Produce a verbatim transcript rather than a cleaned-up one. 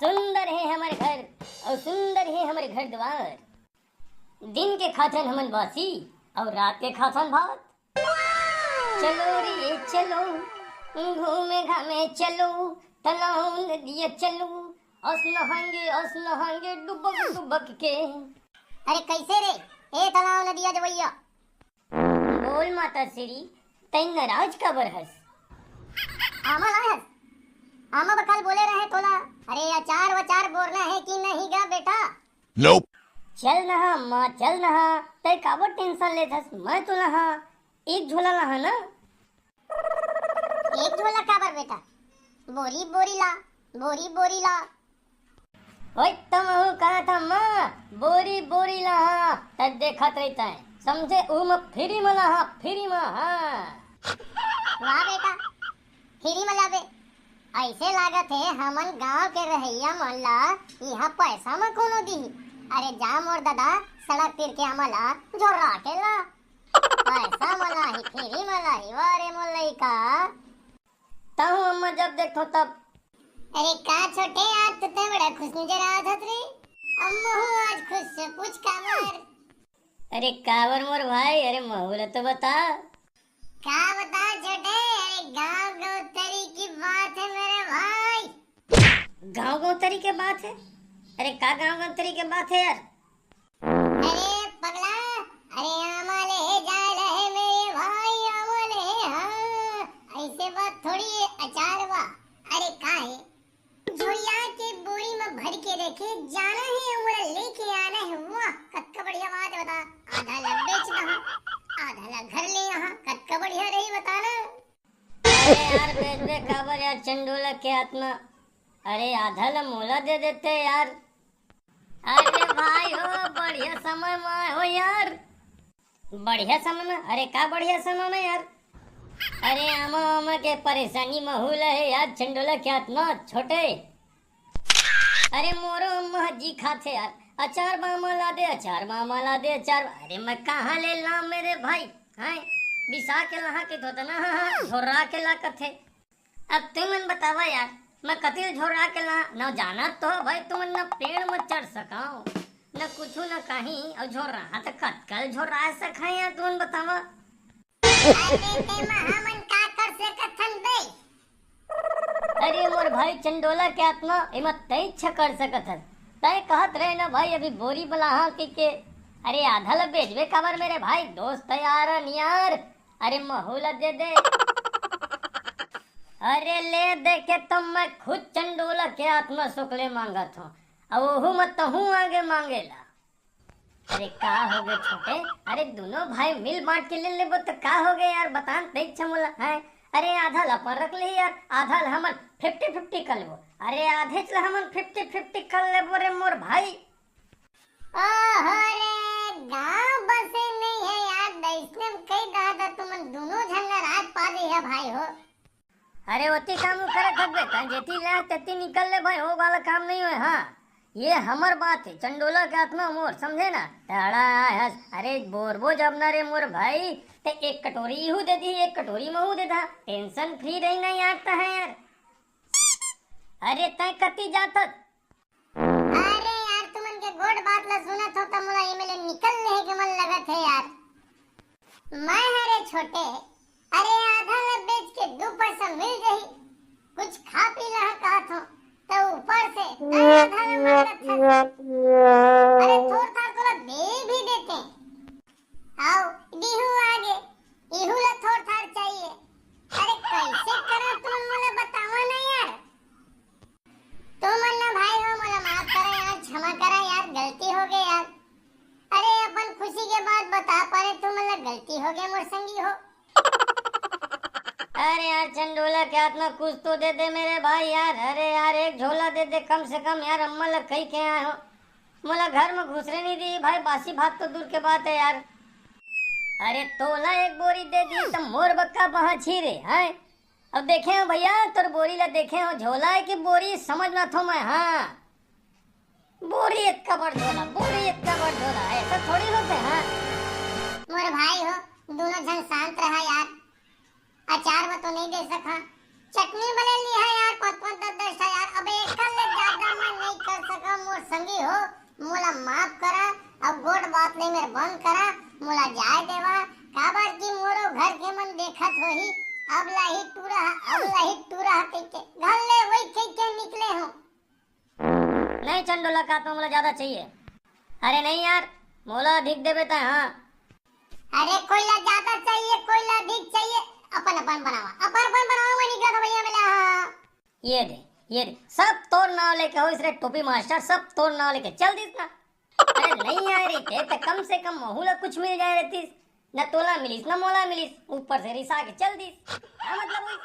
सुंदर हे हमर घर अउ सुंदर हे हमर घर दुवार। दिन के खाथन हमन बासी अउ रात के खाथन भात। चलो रे चलो, घूमे घामे चलो, तलाव नदिया चलो, अस नहाएंगे अस नहाएंगे डुबक डुबक के। अरे कैसे रे, ए तलाव नदिया जवैया? बोल माता श्री, तैं नाराज काबर हस? आमा लाय हस? आमा बकल बोले रहे तोला। अरे अचार वचार बोरना हे कि नहीं गा बेटा? Nope। चल नहा माँ, चल नहा, तैं काबर tension लेत हस? मैं तो नहा, एक झोला नहा ना। एक झोला काबर बेटा? बोरी बोरी ला, बोरी बोरी ला। ओए, त महू कहत हंव माँ, बोरी बोरी ला, हाँ, त देखत रहिते, समझे, ऊ म free म ला, हाँ, free म, हाँ। वाह बेटा, free म लाबे। ऐसे लागत हे, हमन गांव के रहइया मन ला इहाँ पैसा म कोनो दिही। अरे जा मोर ददा, सड़क तीर के आमा ला झोरा के ला। पैसा म लाही, free म लाही, वाह रे मोर लइका। तहूँ अम्मा जब देखथो तब। अरे का छोटे, आज तो तैं बड़ा खुश नजर आवत हस रे। अम्मा हूँ आज खुश से पूछ काबर? अरे काबर मोर भाई, अरे महू ला तो बता। का बता छोटे, अरे गाँव गंवतरी की बात है मेरे भाई। गाँव गंवतरी के बात है? अरे का गाँव गंवतरी के बात है यार? अरे पगला, अरे आमा ले जाए रहे मेरे भाई, आमा ले, हाँ, ऐसे बात थोड़ी है, अचार बा। अरे का है, झोरिया के बोरी म भर के रखे, जाना है मोला लेके आना है। वाह, कतका बढ़िया बात है, बता, आधा ला बेच दहा, आधा ला घर ले आहा, कतका बढ़िया रही, बता ना। अरे यार, बेचबे काबर यार, चंडोला के आत्मा, अरे आधा ला मोला दे देते यार। अरे भाई हो, बढ़िया समय म आए हो यार। बढ़िया समय म? अरे का बढ़िया समय म यार? अरे आमा, आमा के परेशानी महू ला हे यार, चंडोला के आत्मा छोटे। अरे मोरो अम्मा ह जी खाथे यार, अचार मामा ला दे, अचार मामा ला दे, अचार। अरे मैं कहाँ ले लाऊं मेरे भाई, हैं? बिसा के लाहा के तो तना, हाँ, हाँ, झोरा के ला कथे। अब तुमन बतावा यार, मैं कति ल झोरा के ला, न जानत तो भाई तुमन न पेड़ म चढ़ सकव, न कुछु न कहीं, अउ झोरा त कतका ल झोरा सकय यार, तुमन बतावा। अरे तेमा हमन का कर सकत हन बे? अरे मोर भाई चंडोला के आत्मा, एमा तैं इच्छा कर सकत हस। तैं कहत रहे ना भाई, अभी बोरी बलाहा कहिके। अरे आधा ल बेचबे काबर मेरे भाई, दोस्त यार नियार। अरे महू ल दे दे। अरे ले दे के तो मैं खुद चंडोला के आत्मा सुकले मांगत हूँ, अब ओहू म तहूँ आगे मांगेला। अरे का हो गए छोटे, अरे दोनों भाई मिल बांट के ले लेबो तो का हो गए यार, बता न तैं इच्छा मोला है। अरे आधा ल अपन रख ले यार, आधा ल हमन fifty fifty कर लेबो। अरे आधेच ल हमन fifty fifty कर लेबो रे मोर भाई। ओहो रे, गांव बसे नहीं है यार, दइसने म कही दहा त तुमन दोनों झन ल राज पा दे है भाई हो। अरे ओती काम करत हस बे, तैं जेती ला तेती निकल ले भाई, हो वाला काम नहीं होय। हाँ, ये हमर बात है, चंडोला के आत्मा मोर, समझे ना? तड़ा हस, अरे बोरबो जब ना रे मोर भाई, ते एक कटोरी इहू दे दी, एक कटोरी महू दे दा, tension free रही ना यार, तह यार। अरे तैं कती जात हस? अरे यार, तुमन के गोठ बात ला सुनत हो त मोला एमे ले निकल लेहे के मन लगत हे यार। मैं हरे छोटे, अरे आधा ला बेच के दू पैसा मिल जाही, कुछ खा पी लहा कहत हो, त ऊपर से तैं आधा ला मांगत हस। अरे थोर थार तोला दे भी देते, आओ, बिहू आगे, इहू ला थोर थार चाहिए। अरे कैसे करा तुमन मोला बतावा ना यार। तुमन ना भाई हो, मोला माफ करा यार, क्षमा करा यार, गलती हो गई यार। अरे अपन खुशी के बात बता पारे तुमन ला, गलती हो गई मोर संगी हो। अरे यार चंडोला के आत्मा, कुछ तो दे दे मेरे भाई यार। अरे यार एक झोला दे दे कम से कम यार, अम्मा ला कही के आए हो। मोला घर में घुसरे नहीं दी भाई, बासी भात तो दूर के बात है यार। अरे तोला एक बोरी दे दी त मोर बक्का पहाची रे, हैं? अब देखे हो भैया, तोर बोरी ला देखे हो, झोला है कि बोरी, समझ ना थो मैं, हाँ। बोरी एतका बड़ झोला, बोरी एतका बड़ झोला, ऐसा थोड़ी होते, हाँ। मोर भाई हो, दोनों झन शांत रहा यार। अचार में तो नहीं दे सका, चटनी बने ली है यार, पाँच पाँच दस दस है यार। अबे एकर ले ज्यादा मैं नहीं कर सका मोर संगी हो, मोला माफ करा। अब गोठ बात नहीं मेर बंद करा, मोला जाए देवा। काबर कि मोरो घर के मन देखत होही, अब लाही टूरा, अब लाही टूरा कहिके घर ले वही कहिके निकले हो। नहीं चंडोला, का तो मोला ज्यादा चाहिए। अरे नहीं यार, मोला अधिक देबे त हाँ। अरे कोई ला ज्यादा चाहिए, कोई ला अधिक चाहिए, अपन अपन बनावा, अपन अपन बनावा। मैं निकला था भैया मिला। हाँ, ये दे, ये दे, सब तोर नाव लेके होइस रे टोपी मास्टर, सब तोर नाव लेके चल दिस ना। अरे नहीं आए रहिते त कम से कम महू ला कुछ मिल जाए रहतीस, न तोला मिलिस न मोला मिलिस, ऊपर से रिसा के चल दिस। का मतलब होइस?